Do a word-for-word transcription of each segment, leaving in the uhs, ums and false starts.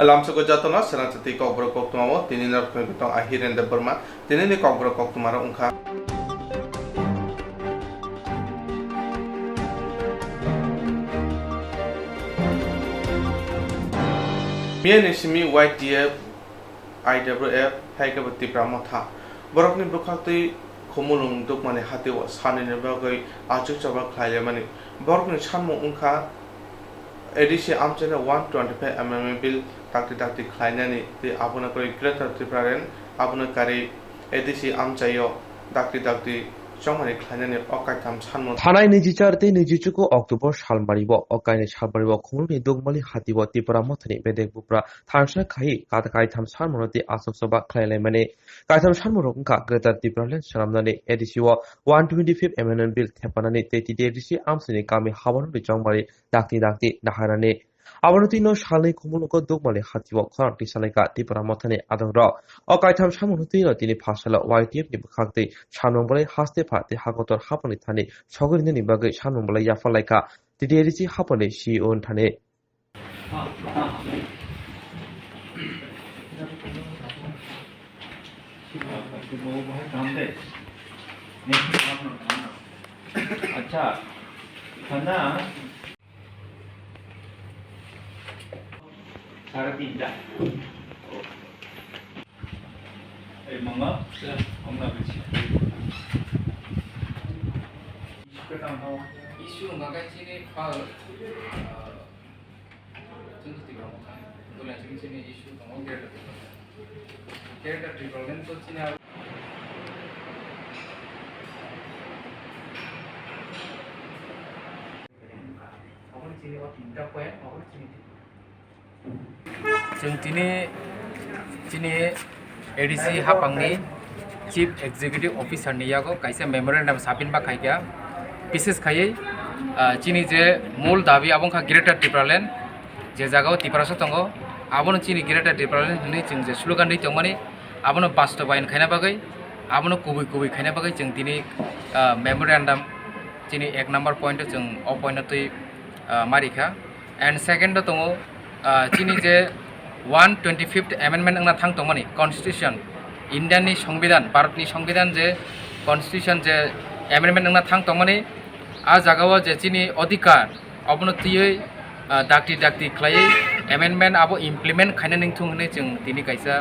Lamsogo jotono srangchati kokborok koktwmao tini norokni tong Ahiren Debbarma. Tinini kokborok koktwmarok wngkha. Miyani simi Y T F, I W F, hai khe bo Tipra Motha. Borokni bwkhaktwi Khumulwng Dukmani hatio sanini bagwi achuk choba khlailaimani. Borokni sanmung wngkha A D C amchaino one twenty-five amendment bill dakti dakti khlainani tei abono kwrwi Greater Tipraland abono karwi A D C amchaio dakti dakti chongmani khlainani o kaitham sanmung. Thanai niji char tei niji chuku October salmari o, o kainwi salmari o Khumulwngni Dukmani hatio Tipra Mothani bedek bupra thansa khai kata kaitham sanmungno tei achuk choba khlailaimani. Kaitham sanmungrok wngkha Greater Tipraland swnamnani, A D C o one twenty-fifth amendment bill thepanani tei T T A D C amchaini kami haborokni chongmani dakti dakti naharnani. Abono twino salni Khumulwngo Dukmani hatio khorang tisalaikha Tipra Mothani adongrok. O kaitham samungno twino tini phasalo Y T F ni bwkhaktwi samung belai haste pha tei hakotor haphangni thani sogwi rinani bagwi samung belai yaphar laikha T T A D C haphangni C E O ni thani. আচ্ছা, খানা সাড়ে তিনটা। এই মামা, আমরা বেশি। Issue hwnba khe chini first, ah, Chwng Tipra Motha, bole chwng chini issue tongo Greater Tipraland. Greater Tipraland to chini aro chwng tini chini A D C haphangni Chief Executive Officer ni yago kaisa memorandum submit ba khaikha, bises khaiwi, ah, chini je mul dabi abo wngkha Greater Tipraland, je jagao Tiprasa tongo, abono chini Greater Tipraland hinwi chwng je slogan rwi tongmani, abono bastobayan khaina bagwi, abono kubui kubui khaina bagwi chwng tini, ah, memorandum chini ek number point o chwng o point o twi, ah, ma rikha. And second o tongo, ah, chini je one twenty-fifth amendment wngna thang tongmani constitution, India ni songbidan, Bharat ni songbidan je constitution je amendment wngna thang tongmani, a jagao je chini odhikar obono twiwi, ah, dakti dakti khlaiwi amendment abo implement khaina nangthung hwnwi chwng tini kaisa,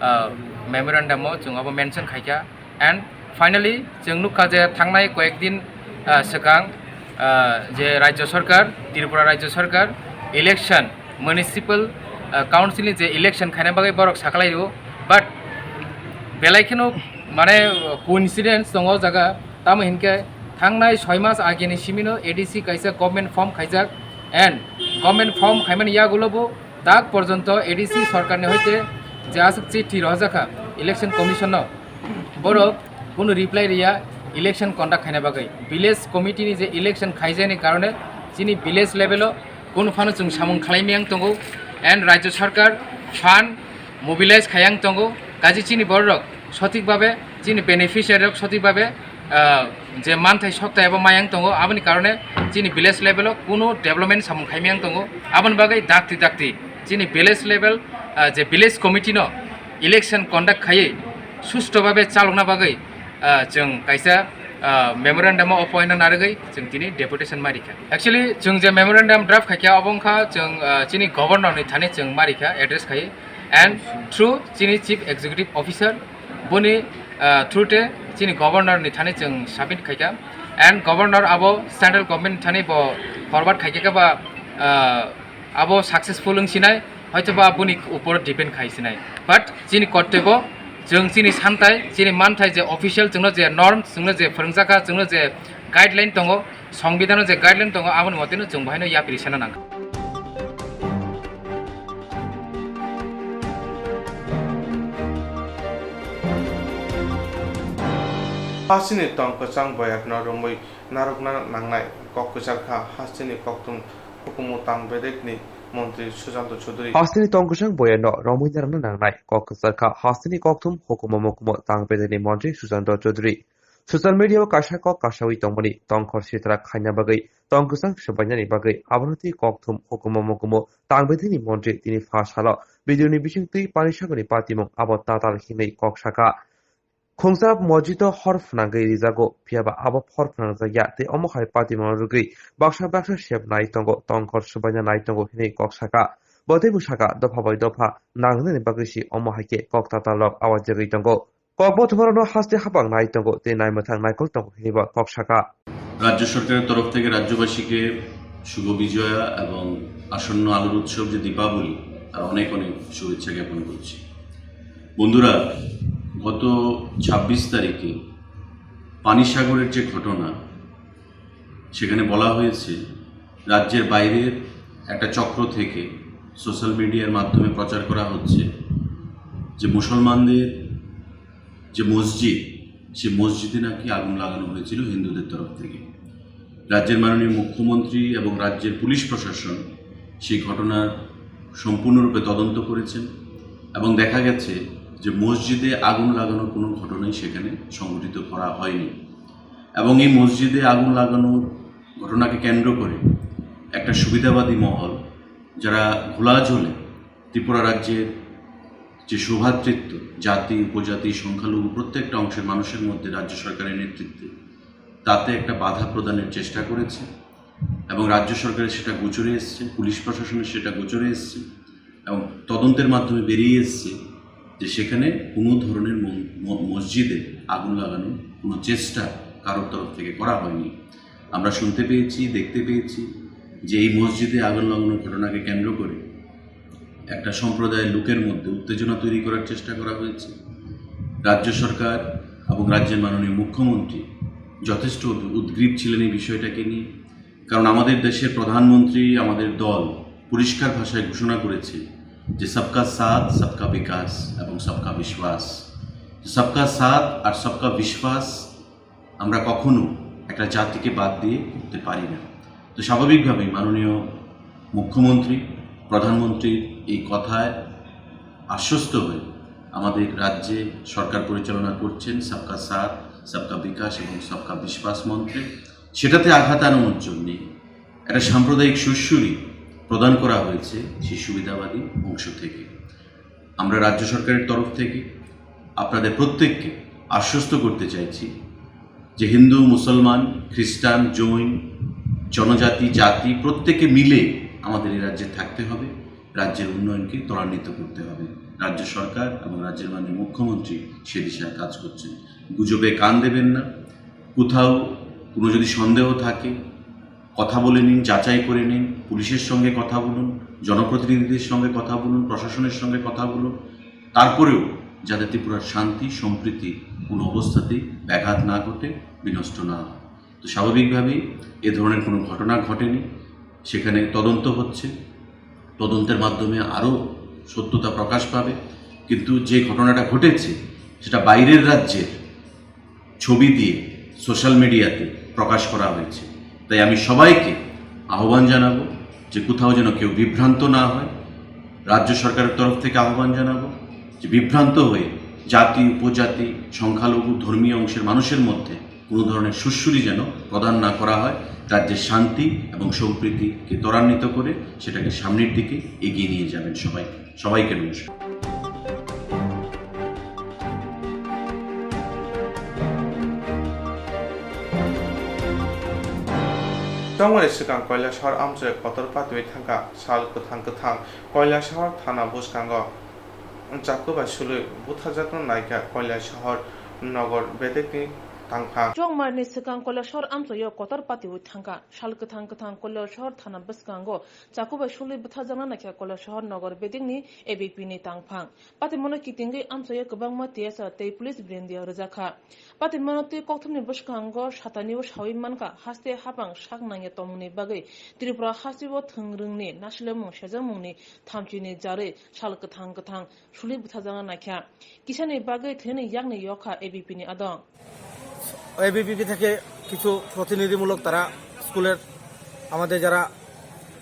ah, memorandum o chwng abo mention khaikha. And finally, chwng nukha je thangnai koyek din, ah, swkang, ah, je Rajya Sarkar, Tripura Rajya Sarkar, election, municipal, ah, council ni je election khaina bagwi borok sakhlai rwo, but belai kheno mane coincidence tongo o jaga, tamo hinkhe thangnai soi mas ageni simino A D C kaisa government form khaijak, and government form khaimani yagulo bo tak porjonto A D C sorkarni hoite je aswk chithi rohorjakha election commission no, borok kunu reply riya election conduct khaina bagwi. Village committee ni je election khaijakni karone chini village level o kunu phano chwng samung khlai miyang tongo, and Rajya Sarkar fund mobilize khaiyang tongo, kaji chini borok sothik babe chini beneficiary rok sothik babe, ah, je manthai soktai abo mayang tongo, aboni karone chini village level o kunu development samung khaimiyang tongo. Aboni bagwi dakti dakti chini village level, ah, je village committee no election conduct khaiwi susto babe chalokna bagwi, ah, chwng kaisa, ah, memorandum o point no narwgwi chwng tini deputation ma rikha. Actually, chwng je memorandum draft khaikha, abo wngkha chwng, ah, chini governor ni thani chwng ma rikha, address khai, and through chini chief executive officer, boni, ah, through te chini governor ni thani chwng submit khaikha, and governor abo central government thani bo forward khaikha ba, ah, abo successful wng sinai, hoito ba boni upor depend khai sinai. But chini kortebo, chwng chini santai, chini manthai je official chwngno je norm, chwngno je phwrwngjakha, chwngno je guideline tongo, Songbidan o je guideline tongo, aboni moteno chwng bo haino yapri sena nang. Hasteni tong kwchang boyarno romwi narwkna nangnai kok kwchar kha hasteni kokthum hukumu tang bedekni montri Sujanto Chowdhury. Hasteni tong kwchang boyarno romwi narwkna nangnai kok kwchar kha hasteni kokthum hukumu mukumu tang bedekni montri Sujanto Chowdhury. Social media o kaisa kok kasawi tongmani tongkhor sitra khaina bagwi tong kwchang swbainani bagwi abono twi kokthum hukumu mukumu tangbaithani montri tini pha salo video ni bisingtwi Panisagorni patimung abo tatal hinwi kok saka. Khungsa mosjid o hor phwnangwi rijago, phiyaba abo hor phwnangjakya tei omo hai patimungno rwgwi baksa baksa sep nai tongo, tongkhor swbaina nai tongo hinwi kok saka. Bo teibo saka, dopha bai dopha nangnani bagwi se omo hai khe kok tatal rok awajagwi tongo. Kokbo thumarokno haste hapang nai tongo tei naimwthang naikol tongo hinwi bo kok saka. রাজ্য সরকারের তরফ থেকে রাজ্যবাসীকে শুভ বিজয়া এবং আসন্ন আলোর উৎসব যে দীপাবলি, তার অনেক অনেক শুভেচ্ছা জ্ঞাপন করছি। বন্ধুরা, গত ছাব্বিশ তারিখে পানিসাগরের যে ঘটনা, সেখানে বলা হয়েছে রাজ্যের বাইরের একটা চক্র থেকে সোশ্যাল মিডিয়ার মাধ্যমে প্রচার করা হচ্ছে যে মুসলমানদের যে মসজিদ, সে মসজিদে নাকি আগুন লাগানো হয়েছিল হিন্দুদের তরফ থেকে। রাজ্যের মাননীয় মুখ্যমন্ত্রী এবং রাজ্যের পুলিশ প্রশাসন সেই ঘটনার সম্পূর্ণরূপে তদন্ত করেছেন এবং দেখা গেছে যে মসজিদে আগুন লাগানোর কোনো ঘটনাই সেখানে সংঘটিত করা হয়নি। এবং এই মসজিদে আগুন লাগানোর ঘটনাকে কেন্দ্র করে একটা সুবিধাবাদী মহল, যারা ঘোলা জলে ত্রিপুরা রাজ্যের যে সৌভ্রাতৃত্ব, জাতি, উপজাতি, সংখ্যালঘু প্রত্যেকটা অংশের মানুষের মধ্যে রাজ্য সরকারের নেতৃত্বে, তাতে একটা বাধা প্রদানের চেষ্টা করেছে এবং রাজ্য সরকারের সেটা গোচরে এসছে, পুলিশ প্রশাসনের সেটা গোচরে এসছে এবং তদন্তের মাধ্যমে বেরিয়ে এসছে যে সেখানে কোনো ধরনের মন-, ম-, মসজিদে আগুন লাগানোর কোনো চেষ্টা কারোর তরফ থেকে করা হয়নি। আমরা শুনতে পেয়েছি, দেখতে পেয়েছি যে এই মসজিদে আগুন লাগানোর ঘটনাকে কেন্দ্র করে একটা সম্প্রদায়ের লোকের মধ্যে উত্তেজনা তৈরি করার চেষ্টা করা হয়েছে। রাজ্য সরকার এবং রাজ্যের মাননীয় মুখ্যমন্ত্রী যথেষ্ট উদ-, উদ্গ্রীব ছিলেন এই বিষয়টাকে নিয়ে, কারণ আমাদের দেশের প্রধানমন্ত্রী, আমাদের দল পরিষ্কার ভাষায় ঘোষণা করেছে যে সবকা সাথ, সবকা বিকাশ এবং সবকা বিশ্বাস। সবকা সাথ আর সবকা বিশ্বাস আমরা কখনো একটা জাতিকে বাদ দিয়ে করতে পারি না। তো স্বাভাবিকভাবেই মাননীয় মুখ্যমন্ত্রী, প্রধানমন্ত্রীর এই কথায় আশ্বস্ত হয়ে আমাদের রাজ্যে সরকার পরিচালনা করছেন সবকা সাথ, সবকা বিকাশ এবং সবকা বিশ্বাস মন্ত্রে। সেটাতে আঘাত আনানোর জন্যে একটা সাম্প্রদায়িক সুরসুরি প্রদান করা হয়েছে সেই সুবিধাবাদী অংশ থেকে। আমরা রাজ্য সরকারের তরফ থেকে আপনাদের প্রত্যেককে আশ্বস্ত করতে চাইছি যে হিন্দু, মুসলমান, খ্রিস্টান, জৈন, জনজাতি, জাতি প্রত্যেকে মিলে আমাদের এই রাজ্যে থাকতে হবে, রাজ্যের উন্নয়নকে ত্বরান্বিত করতে হবে। রাজ্য সরকার এবং রাজ্যের মাননীয় মুখ্যমন্ত্রী সে দিশায় কাজ করছেন। গুজবে কান দেবেন না। কোথাও কোনো যদি সন্দেহ থাকে, কথা বলে নিন, যাচাই করে নিন, পুলিশের সঙ্গে কথা বলুন, জনপ্রতিনিধিদের সঙ্গে কথা বলুন, প্রশাসনের সঙ্গে কথা বলুন। তারপরেও যাতে ত্রিপুরার শান্তি সম্প্রীতি কোনো অবস্থাতেই ব্যাঘাত না ঘটে, বিনষ্ট না হয়। তো স্বাভাবিকভাবেই এ ধরনের কোনো ঘটনা ঘটেনি। সেখানে তদন্ত হচ্ছে, তদন্তের মাধ্যমে আরও সত্যতা প্রকাশ পাবে। কিন্তু যে ঘটনাটা ঘটেছে, সেটা বাইরের রাজ্যের ছবি দিয়ে সোশ্যাল মিডিয়াতে প্রকাশ করা হয়েছে। তাই আমি সবাইকে আহ্বান জানাবো যে কোথাও যেন কেউ বিভ্রান্ত না হয়। রাজ্য সরকারের তরফ থেকে আহ্বান জানাবো যে বিভ্রান্ত হয়ে জাতি, উপজাতি, সংখ্যালঘু, ধর্মীয় অংশের মানুষের মধ্যে কোনো ধরনের সুরসুরি যেন প্রদান না করা হয়। রাজ্যের শান্তি এবং সম্প্রীতিকে ত্বরান্বিত করে সেটাকে সামনের দিকে এগিয়ে নিয়ে যাবেন সবাই। সবাইকে নমস্কার। Tongmani swkang Koilashahar amchoi kotor patiwi thangkha sal kwthang kwthang Koilashahar thana bwskango. Chaku bai sului butharjakna naikha Koilashahar nogor bedekni tangphang. Chongmarni swkang Koilashahar amchoio kotor patiwi thangkha sal kwthang kwthang Koilashahar thana bwskango chaku bai sului butharjakna naikha Koilashahar nogor bedekni A B P ni tangphang. Patimano kitingwi amchaio kwbangma T S R tei police brendia rwjakha. Patimano tei kokthumni bwskango satani o sawi mankha, haste hapang sak nangya tongmungni bagwi Tripura hasteo thwng rwngni nasilamung sejakmungni thamchini jarwi sal kwthang kwthang suli bwthajakna naikha. Kisani bagwi thwini yakni yokha A B P ni adong. ABPP থেকে কিছু প্রতিনিধিমূলক তারা স্কুলের আমাদের যারা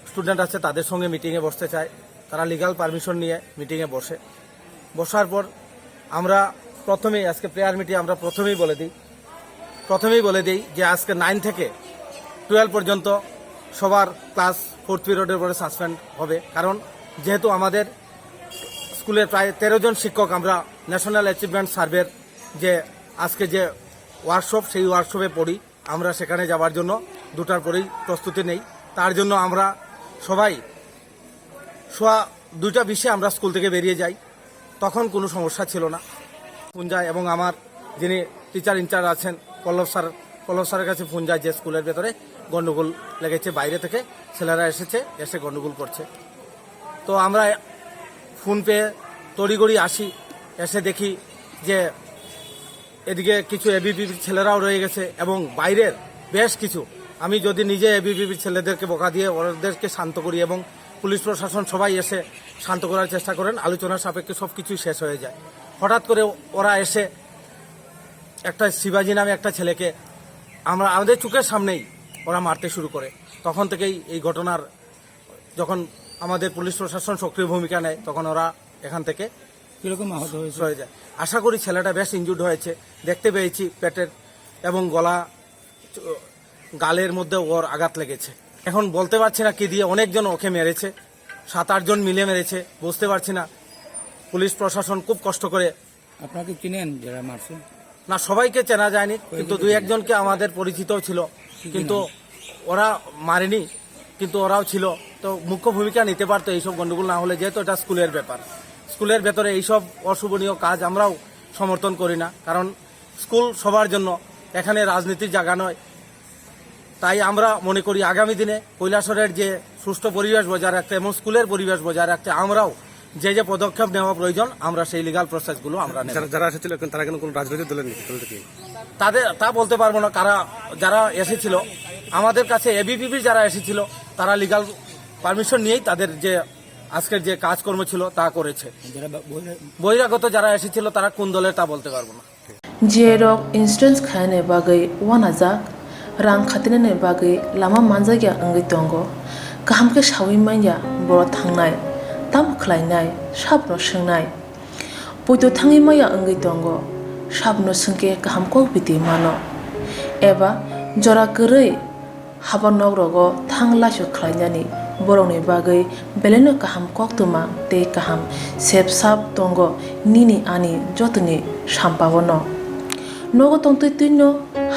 স্টুডেন্ট আছে তাদের সঙ্গে মিটিংয়ে বসতে চায়। তারা লিগ্যাল পারমিশন নিয়ে মিটিংয়ে বসে। বসার পর আমরা প্রথমেই, আজকে প্রেয়ার মিটে আমরা প্রথমেই বলে দিই, প্রথমেই বলে দেই যে আজকে নাইন থেকে টুয়েলভ পর্যন্ত সবার ক্লাস ফোর্থ পিরিয়ডের পরে সাসপেন্ড হবে, কারণ যেহেতু আমাদের স্কুলের প্রায় তেরো জন শিক্ষক আমরা ন্যাশনাল অ্যাচিভমেন্ট সার্ভের যে আজকে যে ওয়ার্কশপ, সেই ওয়ার্কশপে পড়ি। আমরা সেখানে যাওয়ার জন্য দুটার পরেই প্রস্তুতি নেই। তার জন্য আমরা সবাই সোয়া দুইটা বিশে আমরা স্কুল থেকে বেরিয়ে যাই। তখন কোনো সমস্যা ছিল না। পুঞ্জা এবং আমার যিনি টিচার ইনচার্জ আছেন পল্লব স্যার, পল্লব স্যারের কাছে ফোন যায় যে স্কুলের ভেতরে গন্ডগোল লেগেছে, বাইরে থেকে ছেলেরা এসেছে, এসে গন্ডগোল করছে। তো আমরা ফোন পেয়ে তড়িঘড়ি আসি, এসে দেখি যে এদিকে কিছু এবিভিপির ছেলেরাও রয়ে গেছে এবং বাইরের বেশ কিছু, আমি যদি নিজে এবিভিপির ছেলেদেরকে বকা দিয়ে ওদেরকে শান্ত করি এবং পুলিশ প্রশাসন সবাই এসে শান্ত করার চেষ্টা করেন, আলোচনা সাপেক্ষে সব কিছুই শেষ হয়ে যায়। হঠাৎ করে ওরা এসে একটা শিবাজি নামে একটা ছেলেকে আমরা, আমাদের চোখের সামনেই ওরা মারতে শুরু করে। তখন থেকেই এই ঘটনার, যখন আমাদের পুলিশ প্রশাসন সক্রিয় ভূমিকা নেয়, তখন ওরা এখান থেকে কিরকম আহত হয়েছে? সরে যায়। আশা করি ছেলেটা বেশ ইনজুর্ড হয়েছে, দেখতে পেয়েছি পেটের এবং গলা, চ-, গালের মধ্যে ওর আঘাত লেগেছে। এখন বলতে পারছি না কি দিয়ে, অনেকজন ওকে মেরেছে, সাত আট জন মিলে মেরেছে, বুঝতে পারছি না। পুলিশ প্রশাসন খুব কষ্ট করে। আপনাকে চিনেন যারা মারছে? না, সবাইকে চেনা যায়নি, কিন্তু দুই একজনকে আমাদের পরিচিত ছিল, কিন্তু ওরা মারেনি, কিন্তু ওরাও ছিল। তো মুখ্য ভূমিকা নিতে পারতো এইসব গন্ডগোল না হলে, যেহেতু এটা স্কুলের ব্যাপার। স্কুলের ভেতরে এইসব অশোভনীয় কাজ আমরাও সমর্থন করি না, কারণ স্কুল সবার জন্য, এখানে রাজনীতির জায়গা নয়। তাই আমরা মনে করি আগামী দিনে কৈলাসহরের যে সুষ্ঠু পরিবেশ বজায় রাখতে এবং স্কুলের পরিবেশ বজায় রাখতে আমরাও যে যে পদক্ষেপ নেওয়া প্রয়োজন, আমরা সেই লিগ্যাল প্রসেসগুলো আমরা নেব। যারা, যারা এসেছিল, এখন তারা কেন কোনো রাজনৈতিক দলের নেই, দল থেকে? তাদের, তা বলতে পারবো না, কারা, যারা এসেছিল, আমাদের কাছে এবিভিপি যারা এসেছিল, তারা লিগ্যাল পারমিশন নিয়েই তাদের যে আজকের যে কাজকর্ম ছিল, তা করেছে। যারা বা-, বহিরা- বহিরাগত যারা এসেছিল, তারা কোন দলের, তা বলতে পারবো না। Jirok insurance khainani bagwi uanajak, rang khatinani bagwi lama manjakya wngwi tongo. Kaham khe saui manya borok thangnai, tamo khlainai, sabono swngnai. Poito thangwi manya wngwi tongo, sabono swngkhe kaham kok biti mano. Eba jora kwrwi haba nok rogo thang laisok khlainani borokni bagwi belaino kaham koktwma tei kaham sep sap tongo nini ani jotoni sampao no. Nogo tongtwi twino,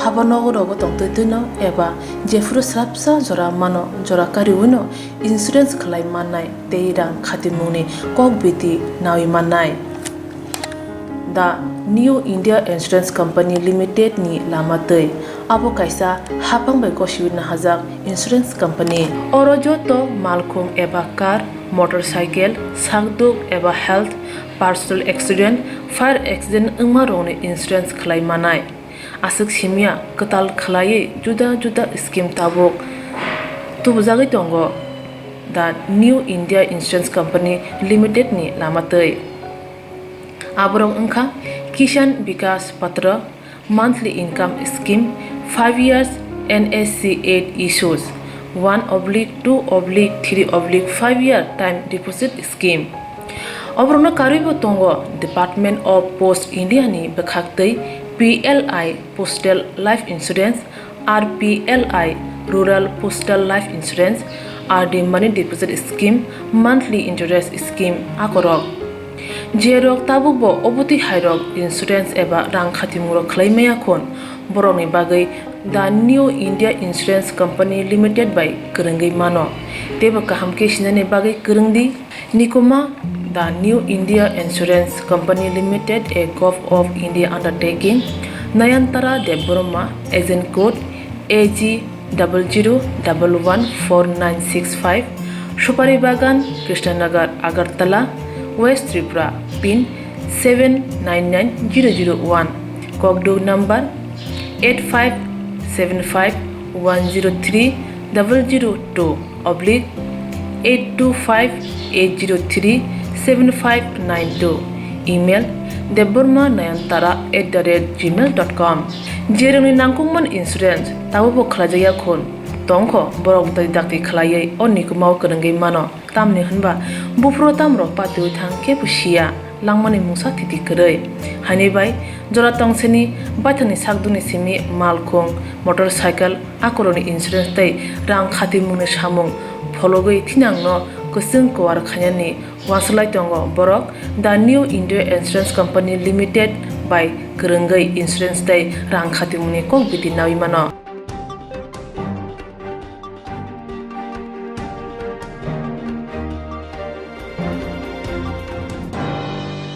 haba nogo rogo tongtwi twino eba jephuru swrapsa jora mano, jora kariwino insurance khlai mannai tei rang khatimungni kok biti naui mannai. The New India Insurance Company Limited ni lama twi. Abo kaisa haphang bai gosiwi nahajak insurance company. Oro joto malkhung eba car, motorcycle, sakduk eba health, personal accident, fire accident wngma rokni insurance khlai manai. Aswk simya kwtal khlaiwi juda juda scheme tabuk tubujagwi tongo. The New India Insurance Company Limited ni lama twi. Aborok wngkha Kisan Vikas Patra, monthly income scheme, five years N S C eight issues, one oblique two oblique three oblique five year time deposit scheme. Oborokno karwibo tongo Department of Post India ni bwkhak twi P L I Postal Life Insurance, R P L I, Rural Postal Life Insurance, R D Money Deposit Scheme, Monthly Interest Scheme, akorok. Jerok tabukbo obotwi hairok insurance eba rang khatimung rok khlai maya khun, borokni bagwi The New India Insurance Company Limited bai kwrwngwi mano. Teibo kaham khe sinani bagwi kwrwng di. Nikuma, The New India Insurance Company Limited, a Govt of India undertaking, Nayantara Debbarma, agent code A G double zero double one four nine six five, Supari Bagan, Krishnanagar, Agartala, West Tripura, pin seven nine nine zero zero one, Kokduk number eight five seven five one zero three double zero two oblique eight two five eight zero three seven five nine two, email debbarma nayantara at the rate gmail dot com. Jerokni nangkukmani insurance tabukbo khlaijakya khun tongkho, borok bwtwi dakti khlaiwi o nikumao kwrwngwi mano. Tamni hwnba buphuru tamrok patiwi thang kebo siya. langmani mungsa thiti kwrwi. Haini bai jora tongsini baithangni sakduni simi malkhung, motorcycle, akoroni insurance tei rang khatimungni samung phologwi thinangno kwchwng kuwar khainani uansuk lai tongo borok The New India Insurance Company Limited bai kwrwngwi insurance tei rang khatimungni kok biti naui mano.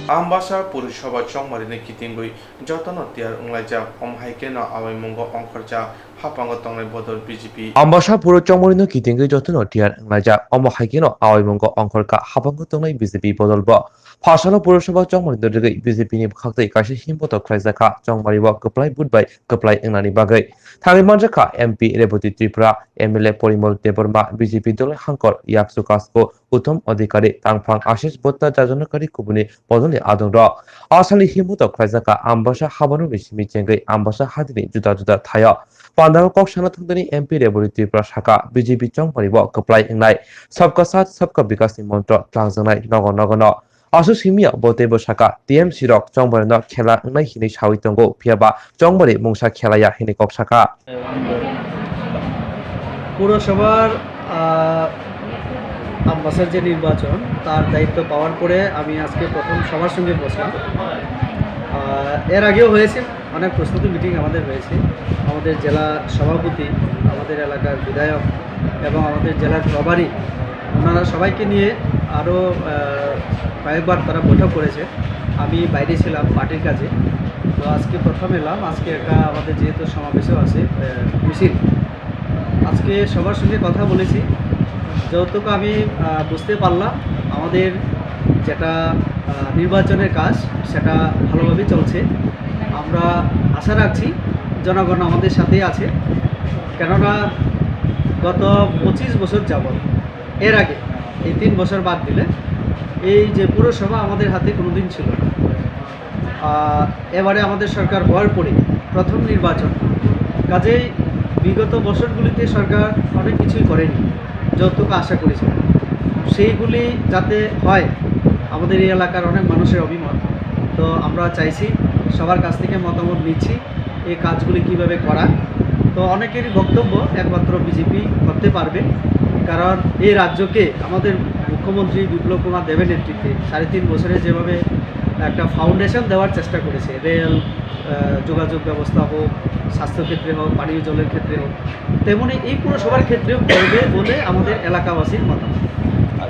Ambasa Purusabha chongmarini kitingwi jotono tiyar wnglaijak, omo hai kheno awaimungo ongkhorjak haphango tongnai bodol B J P. Ambasa Puro chongmarini kitingwi jotono tiyar wnglaijak, omo hai kheno awaimungo ongkhorkha haphango tongnai B J P bodolbo. Phasalo Purusabha chongmarini rwgwi B J P ni bwkhaktwi kaisa himboto khlaijakha, chongmario kwplai vote bai kwplai wngnani bagwi. Thangwi manjakha M P Rebati Tripura, M L A Porimol Debbarma, B J P dol hangkor Yaksu Kasko, Uttom Adhikari, tangphang Ashish Bhotta, Jajanakari kubuni bodolni adongrok. A salni himboto khlaijakha Ambasa habanungni simi chengwi Ambasa hadini juda juda thaio. Pandao kok sana thangdani M P Rebati Tripura sakha, B J P chongmario kwplai wngnai, Sabka Saath Sabka Vikas ni montro twlangjaknai nogo nogo no. Aswk simi bo teibo sakha, T M C rok chongmari no khela wngnai hinwi sawi tongo, phiyaba chongmari mungsa khelaya hinwi kok sakha. পৌরসভার আহ, আমবাসার যে নির্বাচন, তার দায়িত্ব পাওয়ার পরে আমি আজকে প্রথম সবার সঙ্গে বসলাম। আহ, এর আগেও হয়েছে, অনেক প্রস্তুতি মিটিং আমাদের হয়েছে। আমাদের জেলা সভাপতি, আমাদের এলাকার বিধায়ক এবং আমাদের জেলার প্রভারী, ওনারা সবাইকে নিয়ে আরও কয়েকবার তারা বৈঠক করেছে। আমি বাইরে ছিলাম পার্টির কাজে, তো আজকে প্রথম এলাম। আজকে একটা আমাদের যেহেতু সমাবেশও আছে, আহ, মিছিল, আজকে সবার সঙ্গে কথা বলেছি। যতটুকু আমি আহ, বুঝতে পারলাম, আমাদের যেটা আহ, নির্বাচনের কাজ, সেটা ভালোভাবে চলছে। আমরা আশা রাখছি জনগণ আমাদের সাথেই আছে, কেননা গত পঁচিশ বছর যাবত, এর আগে এই তিন বছর বাদ দিলে, এই যে পৌরসভা আমাদের হাতে কোনোদিন ছিল না। আহ, এবারে আমাদের সরকার হওয়ার পরে প্রথম নির্বাচন, কাজেই বিগত বছরগুলিতে সরকার অনেক কিছুই করেনি, যতটুকু আশা করেছিল। সেইগুলি যাতে হয়, আমাদের এই এলাকার অনেক মানুষের অভিমত। তো আমরা চাইছি, সবার কাছ থেকে মতামত নিচ্ছি এই কাজগুলি কিভাবে করা। তো অনেকেরই বক্তব্য একমাত্র বিজেপি করতে পারবে, কারণ এই রাজ্যকে আমাদের মুখ্যমন্ত্রী বিপ্লব কুমার দেবের নেতৃত্বে সাড়ে তিন বছরে যেভাবে একটা ফাউন্ডেশন দেওয়ার চেষ্টা করেছে, রেল, আহ, যোগাযোগ ব্যবস্থা হোক, স্বাস্থ্যক্ষেত্রে হোক, পানীয় জলের ক্ষেত্রে হোক, তেমনি এই পৌরসভার ক্ষেত্রেও করবে বলে আমাদের এলাকাবাসীর মতামত।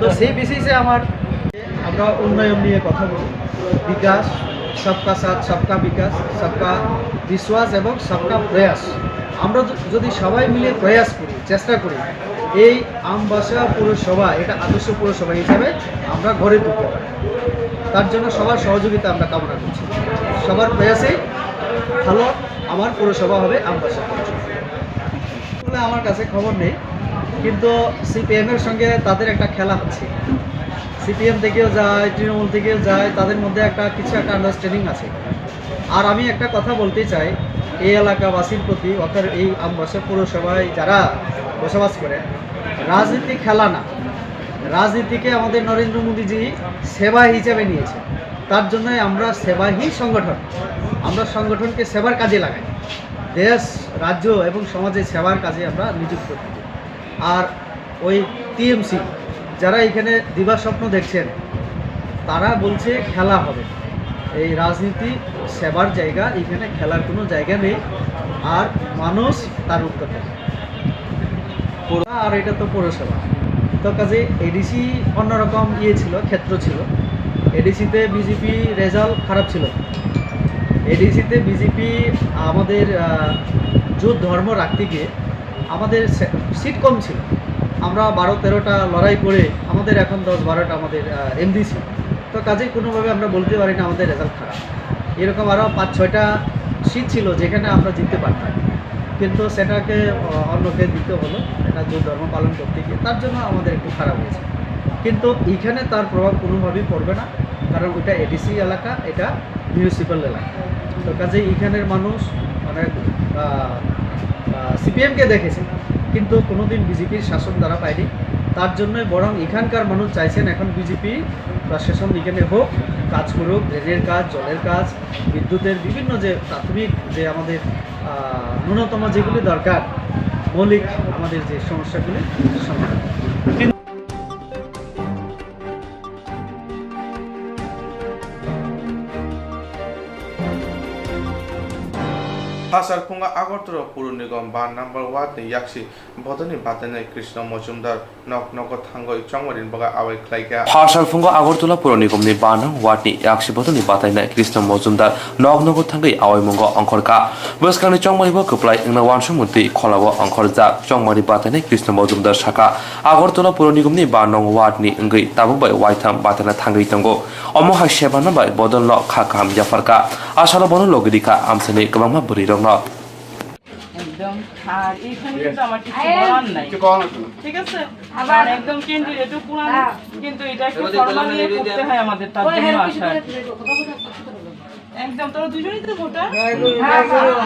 তো সেই বেসিসে আমার আমরা উন্নয়ন নিয়ে কথা বলি, বিকাশ, সবকা সাথ সবকা বিকাশ, সবকা বিশ্বাস এবং সবকা প্রয়াস। আমরা য- যদি সবাই মিলে প্রয়াস করি, চেষ্টা করি, এই আমবাসা পৌরসভা এটা আদর্শ পৌরসভা হিসাবে আমরা গড়ে তুলতে পারি। তার জন্য সবার সহযোগিতা আমরা কামনা করছি। সবার প্রয়াসেই ভালো আমার পৌরসভা হবে আমবাসা পৌরসভা। আসলে আমার কাছে খবর নেই, কিন্তু সিপিএম এর সঙ্গে তাদের একটা খেলা হচ্ছে। সিপিএম থেকেও যায়, তৃণমূল থেকেও যায়, তাদের মধ্যে একটা কিছু একটা আন্ডারস্ট্যান্ডিং আছে। আর আমি একটা কথা বলতে চাই এই এলাকাবাসীর প্রতি, অর্থাৎ এই আমবাসা পৌরসভায় যারা বসবাস করে, রাজনীতি খেলা না, রাজনীতিকে আমাদের নরেন্দ্র মোদীজি সেবা হিসাবে নিয়েছে। তার জন্যই আমরা সেবাহী সংগঠন, আমরা সংগঠনকে সেবার কাজে লাগাই, দেশ, রাজ্য এবং সমাজের সেবার কাজে আমরা নিযুক্ত থাকি। আর ওই টিএমসি যারা এখানে দিবা স্বপ্ন দেখছেন, তারা বলছে খেলা হবে। এই রাজনীতি সেবার জায়গা, এখানে খেলার কোনো জায়গা নেই। আর মানুষ তার উত্তর দেবে। আর এটা তো পৌরসভা, তো কাজে এডিসি অন্যরকম ইয়ে ছিল, ক্ষেত্র ছিল। এডিসিতে বিজেপি রেজাল্ট খারাপ ছিল। এডিসিতে বিজেপি আমাদের আহ, জোট ধর্ম রাখতে গিয়ে আমাদের সে- সিট কম ছিল। আমরা বারো তেরোটা লড়াই করে আমাদের এখন দশ বারোটা আমাদের এমডিসি। তো কাজেই কোনোভাবে আমরা বলতে পারি না আমাদের রেজাল্ট খারাপ। এরকম আরও পাঁচ ছয়টা সিট ছিল যেখানে আমরা জিততে পারতাম, কিন্তু সেটাকে আহ, অন্যকে দিতে হলো। এটা জোট ধর্ম পালন করতে গিয়ে তার জন্য আমাদের একটু খারাপ হয়েছে। কিন্তু এখানে তার প্রভাব কোনোভাবেই পড়বে না, কারণ ওটা এডিসি এলাকা, এটা মিউনিসিপ্যাল এলাকা। তো কাজেই এখানের মানুষ মানে সিপিএমকে দেখেছে, কিন্তু কোনোদিন বিজেপির শাসন তারা পায়নি। তার জন্যই বরং এখানকার মানুষ চাইছেন এখন বিজেপি প্রশাসন এখানে হোক, কাজ করুক, ড্রেনের কাজ, জলের কাজ, বিদ্যুতের বিভিন্ন যে প্রাথমিক যে আমাদের আহ, ন্যূনতম যেগুলি দরকার, মৌলিক আমাদের যে সমস্যাগুলি সমাধান। Phasar phungo Agartala Puro Nigom ba number ward ni yaksi bodolni batainai Krishna Mojumdar nok nogo thangwi chongmani bagwi awai khlaikha. Phasar phungo Agartala Puro Nigomni ba nang ward ni yaksi bodolni batainai Krishna Mojumdar nok nogo thangwi awai mungo ongkhorkha. Bwskangni chongmani bo kwplai wngna uansukmung twi kholao ongkhorjak. Chongmani batainai Krishna Mojumdar sakha, Agartala Puro Nigomni ba nong ward ni wngwi tabuk bai waitham bataina thangwi tongo. Omo hai sebana bai bodolno kha kaham yapharkha. Asalo bono logi rikha amchaini kwbangma bwrwirokno. একদম। আর এইখানে কিন্তু আমার কিছু বলার নাই। ঠিক আছে? কারণ একদম ক্যান্ডিডেটও পুরানো, কিন্তু এটা একটু ফর্মালি করতে হয় আমাদের, তার জন্য আসা আর কি। একদম, তোরা দুজনেই তো ভোটার।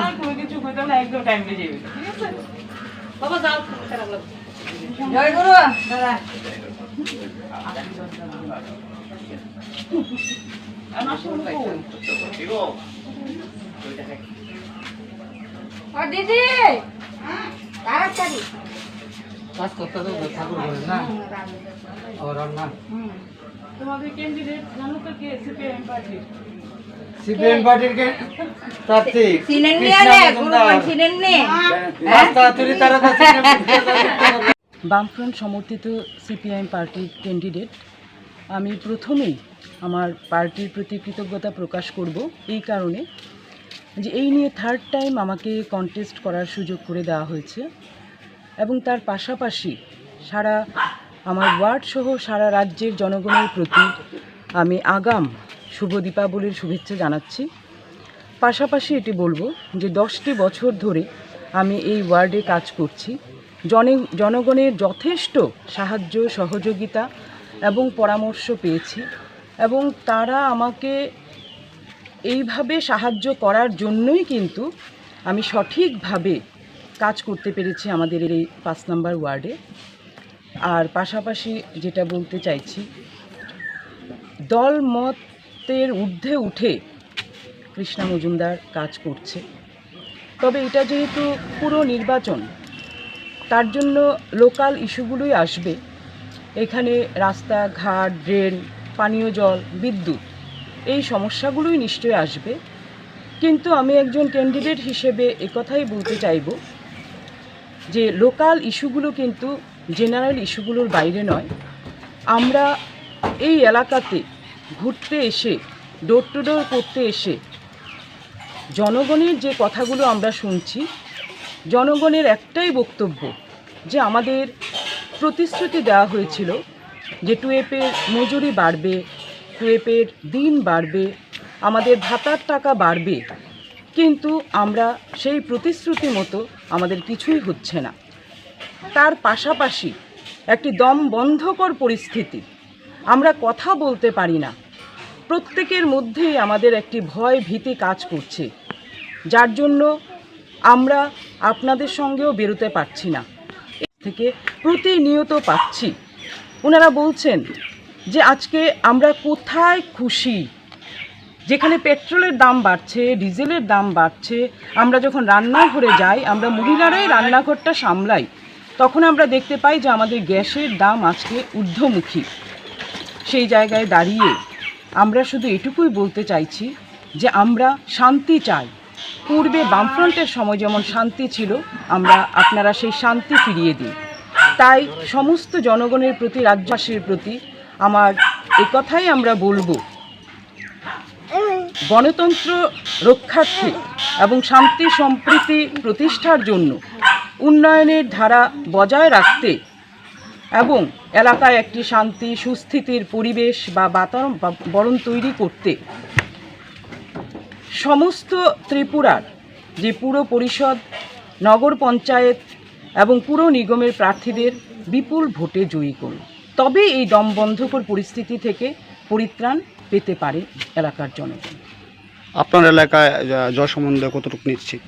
আর কোনো কিছু হইতো না, একদম টাইমলি যাবে, ঠিক আছে? বাবা, যাও, খারাপ লাগছে। জয় গুরু। দাদা। আমার সঙ্গে কই? ও দিদি, তাড়াতাড়ি। কাজ করতে তো ঠাকুর ঘরে না? হুম, রান্না। ও, রান্না। হুম। তোমাদের ক্যান্ডিডেট জানো তো কে? CPIM party. সিপিআইএম পার্টির কে-, প্রার্থী চিনেন নি কৃষ্ণা আরে? মজুমদার। গুরুগণ চিনেন নি? রাস্তা চুরি তারা কাছে বামফ্রন্ট সমর্থিত সিপিআইএম পার্টির ক্যান্ডিডেট। আমি প্রথমেই আমার পার্টির প্রতি কৃতজ্ঞতা প্রকাশ করব এই কারণে যে এই নিয়ে থার্ড টাইম আমাকে কন্টেস্ট করার সুযোগ করে দেওয়া হয়েছে এবং তার পাশাপাশি সারা আমার ওয়ার্ড সহ সারা রাজ্যের জনগণের প্রতি আমি আগাম শুভ দীপাবলির শুভেচ্ছা জানাচ্ছি। পাশাপাশি এটি বলবো যে দশটি বছর ধরে আমি এই ওয়ার্ডে কাজ করছি। জনে-, জনগণের যথেষ্ট সাহায্য, সহযোগিতা এবং পরামর্শ পেয়েছি এবং তারা আমাকে এইভাবে সাহায্য করার জন্যই কিন্তু আমি সঠিকভাবে কাজ করতে পেরেছি আমাদের এই পাঁচ নম্বর ওয়ার্ডে। আর পাশাপাশি যেটা বলতে চাইছি, দল মতের ঊর্ধ্বে উঠে কৃষ্ণা মজুমদার কাজ করছে। তবে এটা যেহেতু পুরো নির্বাচন, তার জন্য লোকাল ইস্যুগুলোই আসবে। এখানে রাস্তাঘাট, ড্রেন, পানীয় জল, বিদ্যুৎ, এই সমস্যাগুলোই নিশ্চয়ই আসবে। কিন্তু আমি একজন ক্যান্ডিডেট হিসেবে একথাই বলতে চাইব যে লোকাল ইস্যুগুলো কিন্তু জেনারেল ইস্যুগুলোর বাইরে নয়। আমরা এই এলাকাতে ঘুরতে এসে, ডোর টু ডোর করতে এসে জনগণের যে কথাগুলো আমরা শুনছি, জনগণের একটাই বক্তব্য যে আমাদের প্রতিশ্রুতি দেওয়া হয়েছিল যে টুয়েপের মজুরি বাড়বে, টুয়েপের দিন বাড়বে, আমাদের ভাতার টাকা বাড়বে, কিন্তু আমরা সেই প্রতিশ্রুতি মতো আমাদের কিছুই হচ্ছে না। তার পাশাপাশি একটি দম বন্ধকর পরিস্থিতি, আমরা কথা বলতে পারি না। প্রত্যেকের মধ্যেই আমাদের একটি ভয় ভীতি কাজ করছে, যার জন্য আমরা আপনাদের সঙ্গেও বেরোতে পারছি না। থেকে প্রতিনিয়ত পাচ্ছি, ওনারা বলছেন যে আজকে আমরা কোথায় খুশি, যেখানে পেট্রোলের দাম বাড়ছে, ডিজেলের দাম বাড়ছে, আমরা যখন রান্নাঘরে যাই, আমরা মহিলারাই রান্নাঘরটা সামলাই, তখন আমরা দেখতে পাই যে আমাদের গ্যাসের দাম আজকে ঊর্ধ্বমুখী। সেই জায়গায় দাঁড়িয়ে আমরা শুধু এটুকুই বলতে চাইছি যে আমরা শান্তি চাই। পূর্বে বামফ্রন্টের সময় যেমন শান্তি ছিল, আমরা, আপনারা সেই শান্তি ফিরিয়ে দিন। তাই সমস্ত জনগণের প্রতি, রাজ্যবাসীর প্রতি আমার এ কথাই আমরা বলবো, গণতন্ত্র রক্ষার্থে এবং শান্তি সম্প্রীতি প্রতিষ্ঠার জন্য উন্নয়নের ধারা বজায় রাখতে এবং এলাকায় একটি শান্তি সুস্থিতির পরিবেশ বা বাতাবরণ বা বরণ তৈরি করতে সমস্ত ত্রিপুরার যে পুর পরিষদ, নগর পঞ্চায়েত এবং পুর নিগমের প্রার্থীদের বিপুল ভোটে জয়ী করুন, তবেই এই দমবন্ধকর পরিস্থিতি থেকে পরিত্রাণ পেতে পারে এলাকার জনগণ। আপনার এলাকায়, আহ, জল সম্বন্ধে কতটুকু নিশ্চিত?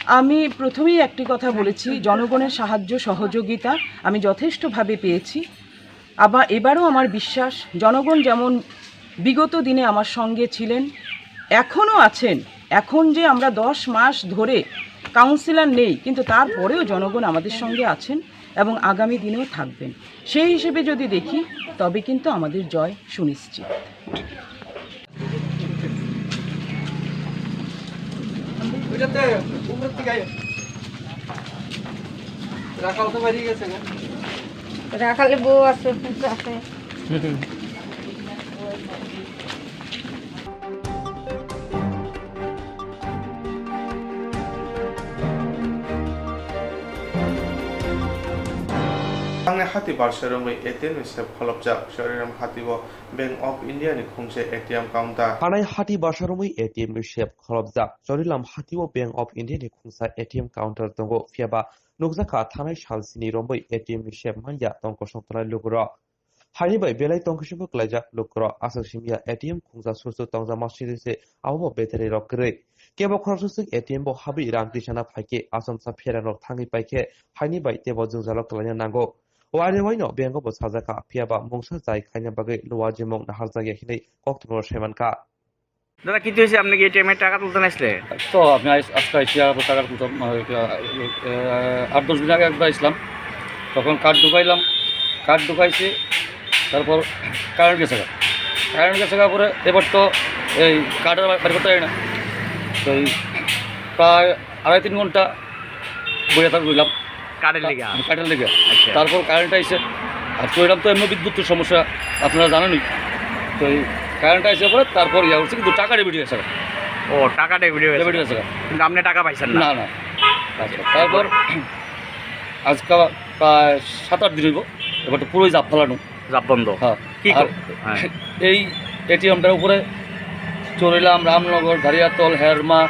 আমি প্রথমেই একটি কথা বলেছি, জনগণের সাহায্য সহযোগিতা আমি যথেষ্টভাবে পেয়েছি। আবার এবারও আমার বিশ্বাস, জনগণ যেমন বিগত দিনে আমার সঙ্গে ছিলেন, এখনও আছেন। এখন যে আমরা দশ মাস ধরে কাউন্সিলর নেই, কিন্তু তারপরেও জনগণ আমাদের সঙ্গে আছেন এবং আগামী দিনেও থাকবেন। সেই হিসেবে যদি দেখি, তবে কিন্তু আমাদের জয় সুনিশ্চিত। ওইটাতে উপরের দিকে আয়। রাখাল তো বেরিয়ে গেছে গো। রাখালে বউ আছে, পুত্র আছে। Thangnai hati barsa romwi A T M ni sep kholopjak Choriram hati o Bank of India ni khungsa A T M counter. Thanai hati barsa romwi A T M ni sep kholopjak Choriram hati o Bank of India ni khungsa A T M counter tongo, phiyaba nukjakha thanai sal sini romwi A T M ni sep manya tong kosong tongnai lukurok. Haini bai belai tongkhe sebo klaijak lukurok aswk simya A T M khungsa sursuk tongjakma siri se abo bo betari rok kwrwi. Kebo khoroksa swk A T M bo habwi rang tisana phaikhe achomsa pherangrok thangwi paikhe haini bai teibo jwngjalo klaina nango. Waini waino bank o bo sajakha, phiyaba mungsa jai khaina bagwi luwa jemung naharjakya hinwi koktwmao saimankha. দাদা, কি হয়েছে? আপনি কি এটিএম এ টাকা তুলতে আসলে? তো আমি আইস-, আজকে আইসি আবার টাকা তুলতাম, আহ, আহ, আট দশ দিন আগে একবার আইসলাম, তখন কার্ড ঢুকাইলাম, কার্ড ঢুকাইছি, তারপর কারেন্ট গেছে গা। কারেন্ট গেছে গা পরে এবার তো এই কার্ড আর বার করতে পারি না। তো এই প্রায় আড়াই তিন ঘন্টা বইয়া থাক রইলাম। কারেন্ট লেগা? কারেন্ট লেগা। আচ্ছা। তারপর কারেন্ট আইছে। আর চুড়িগ্রাম তো এমনি বিদ্যুতের সমস্যা, আপনারা জানেনই। তো এই কারেন্ট আইছে পরে তারপর ইয়া হচ্ছে, কিন্তু টাকা ডেবিট হয়েছে। ও, টাকা ডেবিট হয়েছে। ডেবিট হয়েছে। কিন্তু আপনি টাকা পাইছেন না? না, না। আচ্ছা, তারপর আজকে প্রায় সাত আট দিন হইব, এবার তো পুরোই জাপ ফালানো। জাপ বন্ধ? হ্যাঁ। কি আর কর-, হ্যাঁ। এই এটিএমটার উপরে চুড়িগ্রাম, রামনগর, ধারিয়াতল, হেরমা,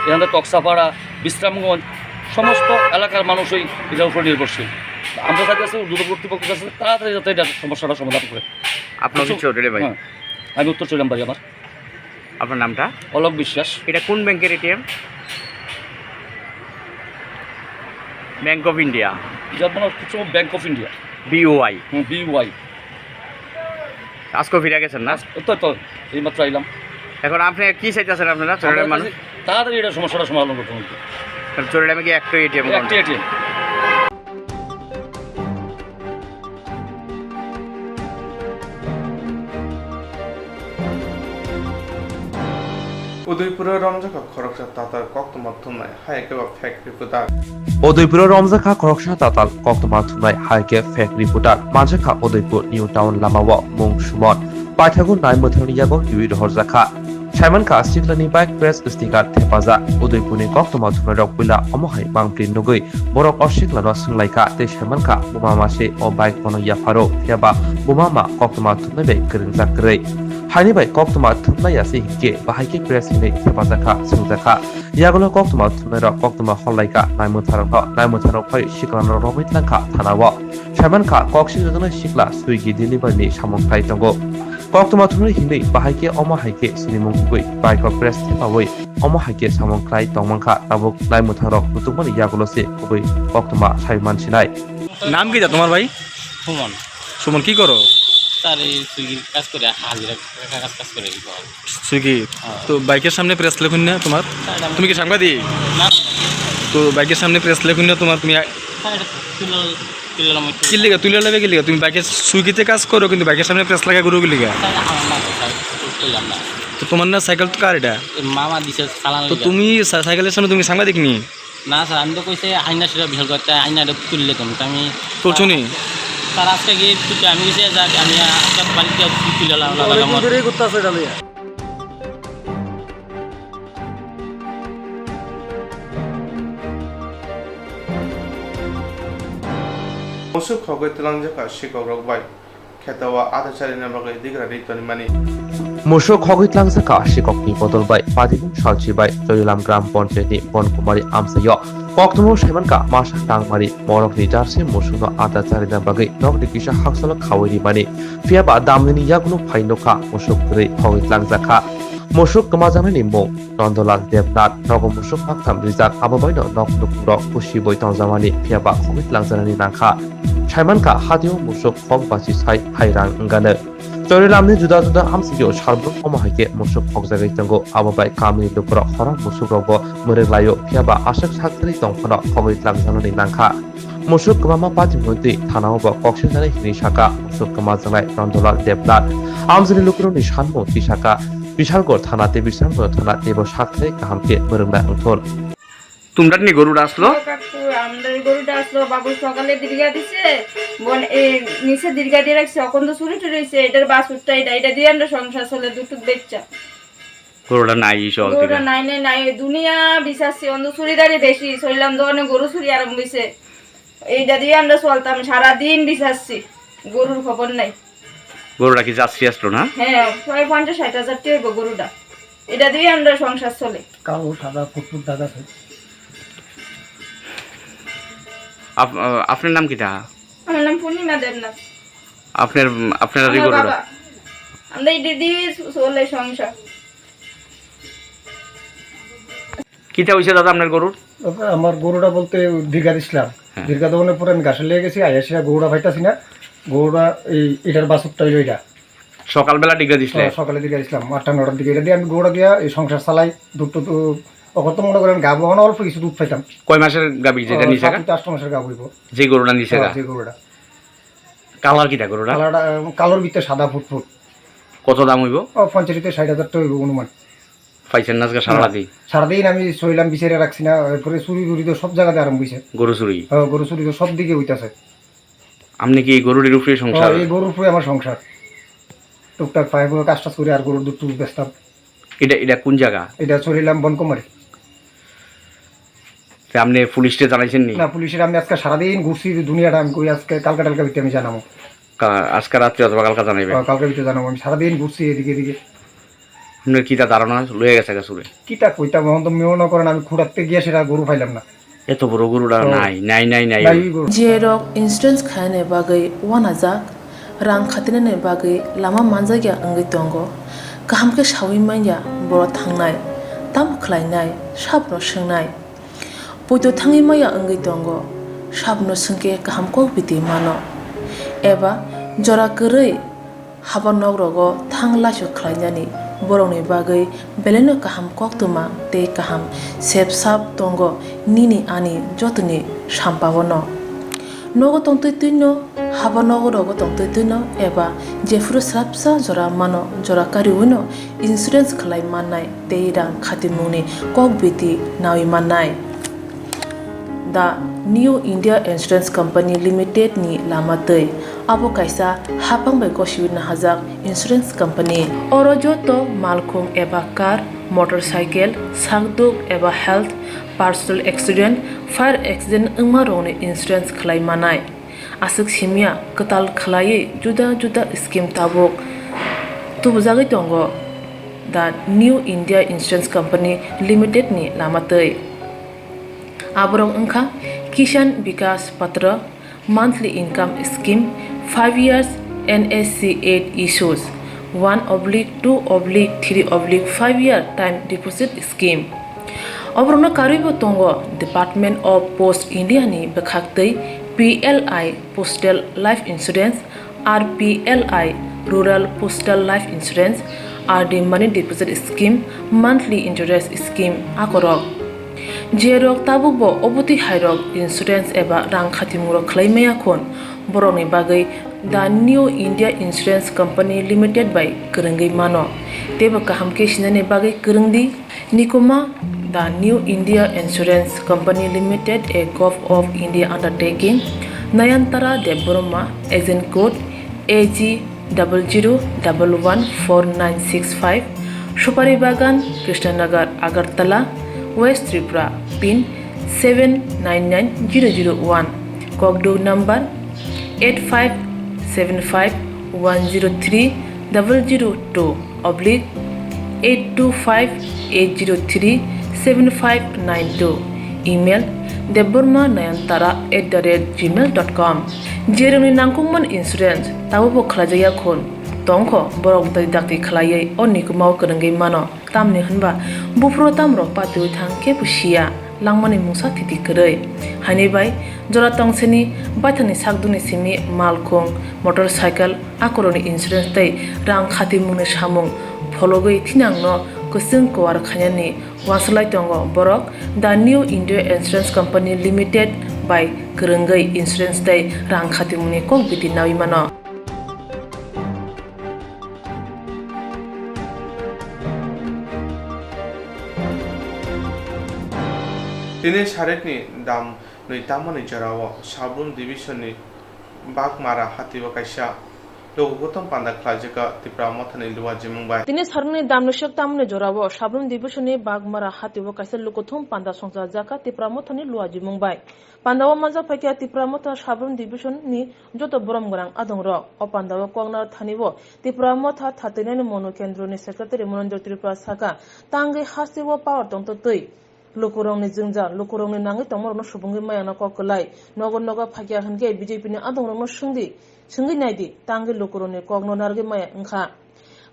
এখান থেকে তক্সাপাড়া, বিশ্রামগঞ্জ, সমস্ত এলাকার মানুষই এটার উপরে নির্ভরশীল। আমরা চাইতেছি ঊর্ধ্বতন কর্তৃপক্ষের কাছে তাড়াতাড়ি যাতে এটার সমস্যাটা সমাধান করে। আপনি কি কিছু চৌধুরী ভাই? হ্যাঁ, আমি উত্তর চুড়িগ্রাম বাড়ি আমার। আপনার নামটা? অলোক বিশ্বাস। এটা কোন ব্যাংকের এটিএম? Bank of India. যার মানে হচ্ছে ব্যাংক অফ ইন্ডিয়া। বিওআই। হুম, বিওআই। আজকেও ফিরে গেছেন না? আজ-, তো, তো, এইমাত্র আইলাম। এখন আপনি কি চাইতেছেন আপনারা, আমরা চুড়িগ্রামের মানুষ? চাইছি তাড়াতাড়ি এটা সমস্যাটা সমাধান করতে হবে। কারণ চুড়িগ্রামে কি একটাই এটিএম? একটাই ATM. Udaipuro romjakha khoroksa tatal koktwma thumnai, hai khe ba fake reporter. Udaipuro romjakha khoroksa tatal koktwma thumnai, hai khe fake reporter. Manjakha Udaipur New Town lamao mung Sumon. Paithago nai mwthangni yago twiwi rohorjakha. Saimankha siklani bike press sticker thepajak. Udaipurni koktwma thumnairok puila omo hai mangpli nugwi borok o siklano swnglaikha tei saimankha buma mase o bike bono yapharo, phiyaba buma ma koktwma thumnai bai kwrwngjak kwrwi. Haini bai koktwma thumnai ya se hinkhe bahai khe press hinwi thepajakha, swngjakha. Yagulo koktwma thumnairok koktwma horlaikha naimwtharokno, naimwtharok phai siklano romwi tlangkha thanao. Saimankha kok singjaknai sikla Swiggy delivery ni samung khlai tongo. Koktwma thumnai hinwi bahai khe omo hai khe sinimung wngwi bike o press thepawi omo hai khe samung khlai tongmankha tabuk naimwtharok muchungmani yagulo se kubui koktwma sai mansinai. নাম কি দা তোমার ভাই? সুমন। সুমন, কি করো? স্যার, এই সুইগির কাজ করে, হাজিরা কাজ, কাজ করে এই তো। সুইগি? হ্যাঁ। তো বাইকের সামনে প্রেস লেখুন না তোমার? স্যার, আমি তুমি কি সাংবাদিক? না। তো বাইকের সামনে প্রেস লেখুন না তোমার, তুমি আ- স্যার, এটা তুলে, তুলে নিলাম একটু। কি লিগা? তুলে নেবে কি লিগা? তুমি বাইকের সুইগিতে কাজ করো, কিন্তু বাইকের সামনে প্রেস লাগা করো কি লিগা? স্যার, আমার না তো, স্যার, করলাম না। তো তোমার না সাইকেল তো কার এটা? এ, মামা দিছে চালান তো লিগা। তুমি সা-, সাইকেলের সামনে তুমি সাংবাদিক নি? না স্যার, আমি তো কইছি আইনা সেটা বিশাল করতে, আইনা এটা তুললে তুমি, তো আমি তুলছো নি? স্যার, আজকে গিয়ে তুলতে আমি গেছি, যাক, আমি আজকে বাড়িতে তুলে লাগালাম। অনেকদিন ধরেই করতে আছে এটা লইয়া। Musuk khogwi twlangjak kha sikhok rok bai. Kheto o ada charina bagwi digra ri tonimani. Musuk khogwi tlangjakha sikhokni bodol bai Padimung Salchi bai Choilam Gram Panchayat ni Bonkumari amchaio. Koktwmao saimankha masa tangmari morokni jarse musukno ada charina bagwi nokni kisa haksalo khawi rimani. Phiyaba damnini yagulo phai nokha musuk kwrwi khogwi tlangjakha. Musuk kwmajaknani mung Nandalal Debnath, nogo musuk maktham rijak, abo baino nok nukhungrok kusi boi tongjakmani, phiya ba khogwi tlangjaknani nangkha. Saimankha, hatio musuk khok bachi sai hai rang wngano. Chorilamni juda juda amsugio salbrum omo hai khe musuk khokjagwi tongo, abo bai kamini lukurok horok musukrokbo mwrwk laio, phiya ba aswk sakthani tong phano khogwi tlangjaknani nangkha. Musuk kwmama patimoni twi thanao bo kok singjani hinwi saka, musuk kwmajaknai Nandalal Debnath. Amjani lukurokni sanmung twi saka, Bishalgarh thana tei Bisramganj thana teibo sakthai kaham khe mwrwkna wngthun. তোমরার নি গরুটা আসলো? ও কাকু, আমাদের গরুটা আসলো, বাবু সকালে দীর্ঘা দিছে, বন-, এ, নিচে দীর্ঘা দিয়ে রাখছে, এখন তো চুরি টুরি হয়েছে, এটার বাছুরটা এটা, এটা দিয়ে আমরা সংসার চলে দুটুক বেচ্চা। গরুটা নাই, এই সকাল গরুটা থেকে। নাই, নাই, নাই, ওই দুনিয়া বিচারছি, অন্ধ চুরিদারি বেশি, চললাম দোকানে গরু চুরি আরম্ভ হয়েছে, এইটা দিয়ে আমরা চলতাম, সারাদিন বিচারছি, গরুর খবর নাই। গরুটা কি জার্সি আসলো না? হ্যাঁ, প্রায় পঞ্চাশ ষাট হাজার টাকা হইব গরুটা, এটা দিয়ে আমরা সংসার চলে। কালো সাদা ফুটফুট দাগ আছে। আপ-, আহ, আপনার নাম কিতা? আমার নাম পূর্ণিমা দেবনাথ। আপনার, আপনার এই আমার গরুটা? বাবা। আমরা এই দিদি চলে সংসার। কিতা হইছে দাদা আপনার গরুর? আমার গরুটা বলতে দীর্ঘা দিছিলাম। হ্যাঁ। দীর্ঘা দেওয়ানোর পরে আমি ঘাসে লেগে গেছি, আইয়া সে গরুটা পাইতাছি না। গরুটা এই, এটার বাছুরটা হইলো এটা। সকালবেলা ডিগা দিছিলে? হ্যাঁ, সকালে দিকে আসলাম, আটটা নটার দিকে। এটা দিয়ে আমি গরুটা দিয়ে এই সংসার চালাই, দুধ টুধ, অত মনে করেন গাব, অখন অল্প কিছু দুধ পাইতাম। কয় মাসের গাভী যেটা হ্যাঁ, নিছে? সাত থেকে আট মাসের গাব হইব। যে গরুটা নিছে হ্যাঁ, গা? যে গরুটা। কালার কিটা গরুটা? কালারটা, উম, কালোর ভিতরে সাদা ফুটফুট। কত দাম হইব? ও, পঞ্চাশ থেকে ষাট হাজার টাকা হইব অনুমান। পাইছেন না আজকে সারা না, রাতি? সারাদিন আমি শইলাম, বিচারে রাখছি না, এরপরে চুরি টুরি তো সব জায়গাতে আরম্ভ হইছে। গরু চুরি? হ্যাঁ, গরু চুরি তো সব দিকে হইতাছে। আপনি কি এই গরুটির উপরে সংসার? হ্যাঁ, এই গরুর উপরে আমার সংসার। টুকটাক পায়ে পুরো কাজ টাজ করি আর গরুর দুধ টুধ বেচতাম। এটা, এটা কোন জায়গা? এটা চলিলাম বনকুমারী। তে আপনি পুলিশে জানাইছেন নি? না, পুলিশের আমি আজকে সারাদিন ঘুরছি দুনিয়াটা, আমি কই আজকে কালকা টালকা ভিতরে আমি জানাবো। কা-, আজকে রাত্রে অথবা কালকে জানাইবেন? হ্যাঁ, কালকে ভিতরে জানাবো। আমি সারাদিন ঘুরছি এদিকে এদিকে। আপনার কিতা ধারণা লয়ে গেছে গা চুরে? কিতা কইতাম, এখন তো মনে করেন আমি খুঁড়াতে গিয়া সেটা গরু পাইলাম না। এত বড় গরুটা হ্যাঁ। নাই, নাই, নাই, নাই। নাই ওই গরু। Jerok insurance khainani bagwi uanajak, rang khatinani bagwi lama manjakya wngwi tongo. Kaham khe saui manya borok thangnai, tamo khlainai, sabono swngnai. Poito thangwi maya wngwi tongo, sabono swngkhe kaham kok biti mano. Eba jora kwrwi haba nok rogo thang laisok khlainani borokni bagwi belaino kaham koktwma tei kaham sep sap tongo nini ani jotoni sampao no. Nogo tongtwi twino, haba nogo rogo tongtwi twino eba jephuru swrapsa jora mano, jora kariwino insurance khlai mannai tei rang khatimungni kok biti nawi mannai. The New India Insurance Company Limited ni lama twi. Abo kaisa hapang bai gosiwi nahajak insurance company. Oro joto malkhung eba car, motorcycle, sakduk eba health, personal accident, fire accident wngma rokni insurance khlai manai. Aswk simya kwtal khlaiwi juda juda scheme tabuk tubujagwi tongo The New India Insurance Company Limited ni lama twi. Aborok wngkha Kisan Vikas Patra, monthly income scheme, five years N S C eight issues, one oblique two oblique three oblique five year time deposit scheme. Oborokno karwibo tongo Department of Post India ni bwkhaktwi P L I Postal Life Insurance, R P L I Rural Postal Life Insurance, R D Money Deposit Scheme, Monthly Interest Scheme akorok. Jerok tabukbo obotwi hairok insurance eba rang khatimung rok khlai maya khon, borokni bagwi The New India Insurance Company Limited bai kwrwngwi mano. Teibo kaham khe sinani bagwi kwrwng di. Nikuma, The New India Insurance Company Limited, a Govt of India undertaking, Nayantara Debbarma, agent code A G double zero double one four nine six five, Supari Bagan, Krishnanagar, Agartala, West Tripura, pin seven nine nine zero zero one, Kokduk number eight five seven five one zero three double zero two oblique eight two five eight zero three seven five nine two, email debbarma nayantara at the rate gmail dot com. Jerokni nangkukmani insurance tabukbo khlaijakya khun tongkho, borok dai dakti khlaiwi o nikumao kwrwngwi mano. Tamni hwnba buphuru tamrok patiwi thang kebo siya, langmani mungsa thiti kwrwi. Haini bai jora tongseni baithangni sakduni simi malkhung, motorcycle, akoroni insurance tei rang khatimungni samung phologwi thinangno kwchwng kuar khainani uansuk lai tongo borok The New India Insurance Company Limited bai kwrwngwi insurance tei rang khatimungni kok biti naui mano. Tini sarikni dam nwi tamani jorao Sabrum Division ni Bagmara hatio kaisa lukuthum panda khlaijak Tipra Mothani Luajimung bai. Tini sarikni dam nwi tamani jorao Sabrum Division ni Bagmara hatio kaisa lukuthum panda songchajak Tipra Mothani Luajimung bai. Pandao manjak phaikha Tipra Motha Sabrum Division ni joto borom gwnang adongrok. O pandao koknar thani o Tipra Motha thatinani mono kendroni secretary Monendra Tripura saka, tangwi hasteo power tongtwtwi. Lukurokni jwngjal, lukurokni nangwi tongmarokno subungwi mayana kok kwlai. Nogo nogo phaikha hwnkhe B J P ni adongrokno swngdi, swngwi naidi, tangwi lukurokni kokno narwgwi maya wngkha.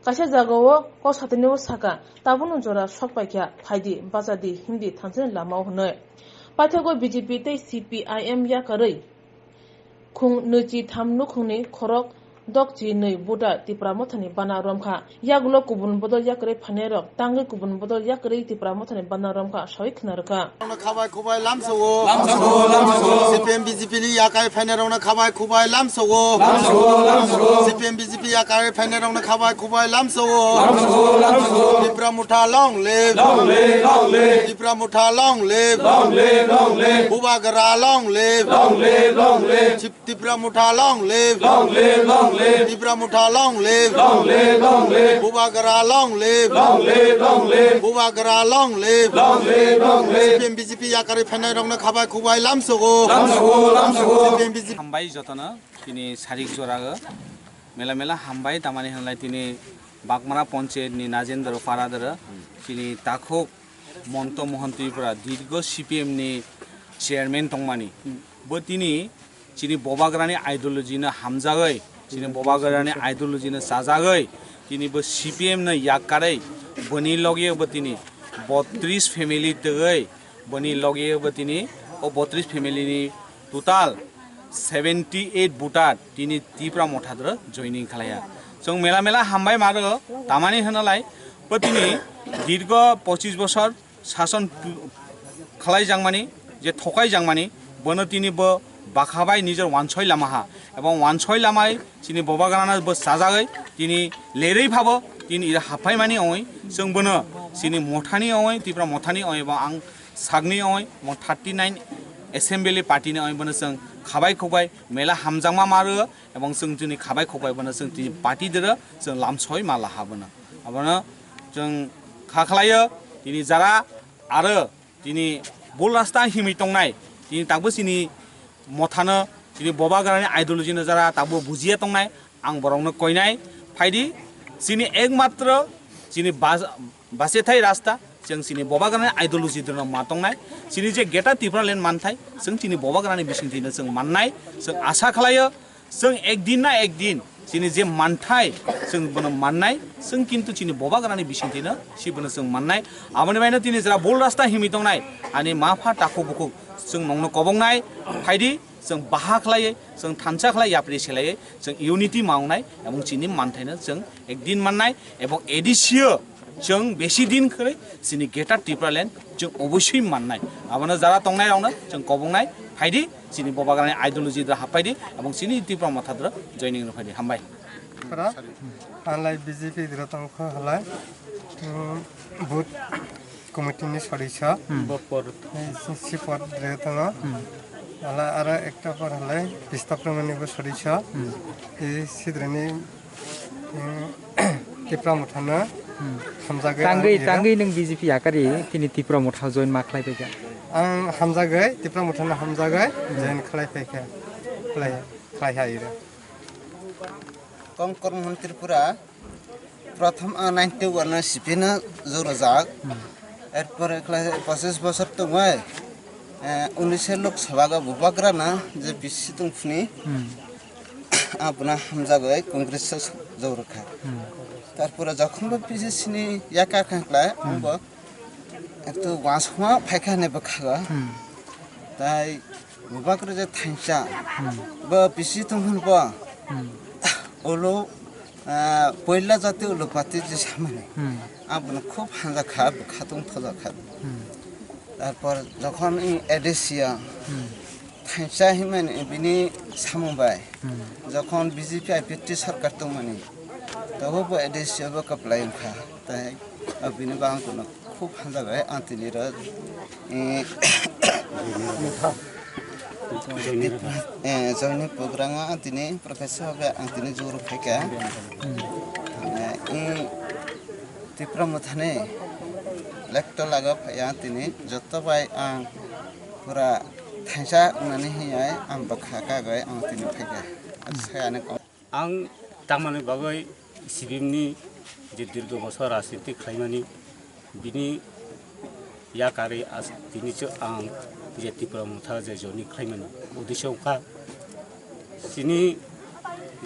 Kaisa jagao kok satinio saka, tabukno jora sok paikha, phaidi, bachadi, himdi thansani lamao hwnwi. Paithago B J P tei C P I M yakarwi khung nwichi tham nukhungni khorok dokchi nwi buda Tipra Mothani bana romkha. Yagulo kubun bodol yakarwi phainairok tangwi kubun bodol yakarwi Tipra Mothani bana romkha sawi khna rwkha. Rokno khabai khubai lamsogo. Lamsogo, lamsogo. C P M B J P ni yakarwi phainairokno khabai khubai lamsogo. Lamsogo, lamsogo. C P M B J P yakarwi phainairokno khabai khubai lamsogo. Lamsogo, lamsogo. Tipra Motha long live. Long live, long live. Tipra Motha long live. Long live, long live. Bubagra long live. Long live, long live. Tip-, Tipra Motha long live. Long live, long live. Tipra Motha long live. Long live, long live. Bubagra long live. Long live, long live. Bubagra long live. Long live, long live. C P M B J P yakarwi phainairokno khabai khubai lamsogo. Lamsogo, lamsogo. C P M B J P. Hambai jotono tini sarik jorago. Mela mela hambai, tamani hwnlai tini Bagmara Panchayat ni Najendra Paradara, tini takhuk Monto Mohan Tripura, dirgo C P M ni chairman tongmani. Bo tini chini Bubagrani ideology no hamjagwi, chini Bubagrani ideology no chajagwi, tini bo C P M no yakkarwi, boni loge bo tini botris family twgwi, boni loge bo tini o botris family ni total seventy eight voter tini Tipra Motha doro joining khlaiya. Chwng mela mela hambai maro, tamani hwnalai bo tini dirgo pochis bosor sason pu-, khlaijakmani, je thokaijakmani, bono tini bo bakhabai nijor wansoi lama ha, ebong wansoi lamai chini Bubagrano bo chajagwi tini lerwi phabo tini ira haphaimani ongwi chwng bono chini Mothani ongwi, Tipra Mothani ongwi bo ang sakni oi, mo thirty nine assembly party ni oi, bono chwng khabai khukbai mela hamjakma ma rw, ebong chwng chini khabai khukbai bono chwng tini party dero chwng lamsoi ma laha bono. Abono chwng kha khlaio, tini jara aro tini bul rasta himwi tongnai, tini takbo chini Mothano, chini Bubagrani ideology no jara takbo bujiya tongnai, ang borokno koinai, phaidi, chini ekmatro chini bas-, basethai rasta, chwng chini Bubagrani ideology dino ma tongnai, chini je Greater Tipraland manthai, chwng chini Bubagrani bisingtwino chwng mannai, chwng asa khlaio, chwng ekdin na ekdin, chini je manthai, chwng bono mannai, chwng kintu chini Bubagrani bisingtwino si bono chwng mannai, aboni baino tini jara bul rasta himwi tongnai, ani ma pha takhuk bukhuk, chwng nongno kobongnai, phaidi, chwng baha khlaiwi, chwng thansa khlai yapri selaiwi, chwng unity ma wngnai, ebong chini manthaino chwng ekdin mannai, ebong A D C o chwng besi din khwrwi chini Greater Tipraland chwng obosui mannai. Abono jara tongnai rokno chwng kobongnai, phaidi, chini Bubagrani ideology dra haphaidi, ebong chini Tipra Motha dra joining rw phaidi. Hambai. Pura, halai B J P dra tongkho halai. Hmm, booth committee ni sori sa. Hmm. Bopor. Sipor dre tongo. Hmm. Ala aro ekta por halai pista premani bo sori sa. Hmm. E sidreni, hmm, Tipra Mothano. Hmm. Hamjagwi tangwi, ang iro. Tangwi nwng B J P yakari tini Tipra Motha join ma khlai paikha. Ang hamjagwi, Tipra Mothano hamjagwi, hmm, join khlai paikha. Khlai, khlai ha iro. Kongkor Mohan Tripura. Prothom ang ninety one no C P no jurujak. Hmm. Erpore khlai pochis bosor tongwi, eh, unise Lok Sabha go Bubagrano je bisi tongphini, hmm, abono hamjagwi Congress o jurukha. Hmm. Tarpore jokhon bo P C C ni yakar khankla, hmm, ang bo ekto wansukma phaikha hinwi bwkhago. Hmm. Tai bubak rw je thansa, hmm, bo P C tong hwn bo. Hmm. Ulo, ah, poila jati ulo pati je samani. Hmm. Ang bono khub hanja kha, bwkha tong thoja kha. Hmm. Tarpor jokhon i A D C o, hmm, thansa himani bini samung bai. Hmm. Jokhon B J P I P F T sorkar tongmani, tobo bo A D C o bo kwplai wngkha. Tai, ah, bini bagwi ang bono khub hanja bai ang tini ro, eh, eh, joini program o ang tini professor bai ang tini juro phaikha. Hmm. Eh, i Tipra Mothani lekto lago phaiya tini joto bai ang pura thansa wngnani hinwi ang bwkha kagwi ang tini phaikha. Sayani kok. Ang tamani bagwi sibimni je dirgo bosor rajniti khlaimani, bini yakarwi as-, tini chwng ang je Tipra Motha je joini khlaimani, uddesho wngkha chini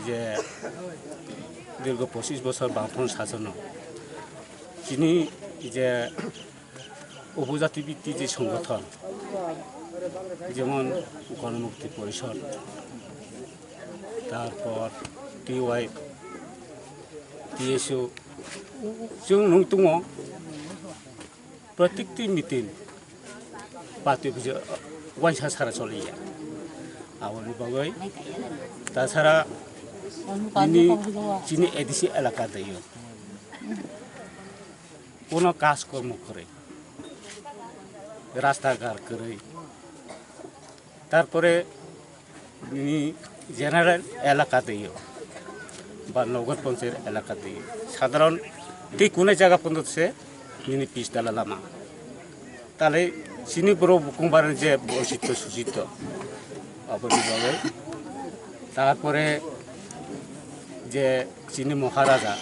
je dirgo pochis bosor bangthon sajono chini je উপজাতি ভিত্তিক যে সংগঠন, যেমন গণমুক্তি পরিষদ, তারপর TY, TSU, chwng nung tongo, প্রত্যেকটি meeting party অফিসে ওয়াইসা ছাড়া চলে যায়। Aboni bagwi, তাছাড়া, chini, chini এডিসি এলাকা দেয় কোনো কাজকর্ম করে, রাস্তাঘাট করে, তারপরে nini general এলাকা দেয় বা নগর পঞ্চায়েত এলাকা দেয়, সাধারণ tei কোনো জায়গা পর্যন্ত সে nini পিচতলা Lama. Tale chini borok bukhung barani je bositto susitto, aboni bagwi. Tarpore je chini Maharaja,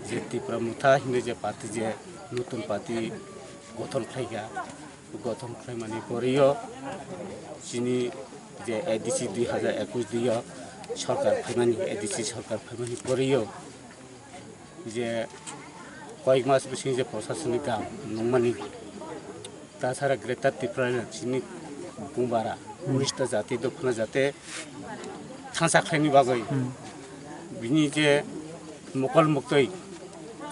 je Tipra Motha hinwi je party, je notun party gothon khlaikha, gothon khlaimani porio chini je A D C dui hazar ekush dui o sorkar phaimani, A D C sorkar phaimani porio je koyek mas bising je prosasoni gam nungmani, tasara Greater Tipraland chini bumbara, hmm, unista jati, dophana jati thansa khlaini bagwi, hmm, bini je mokol moktwi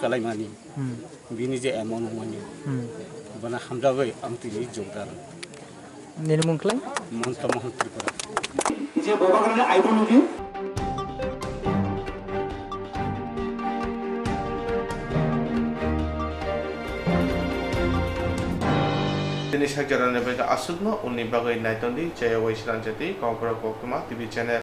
kalaimani, hmm, bini je emon wngmani, hmm, bana hamjagwi ang tini jogdar. Nini mung khlai? Monto Mohan Tripura. Je Bobagrani ideology. Tini sakjorani bagwi aswkno, unni bagwi naitongdi, Jaya Waisranjati, Kokborok Koktwma T V channel.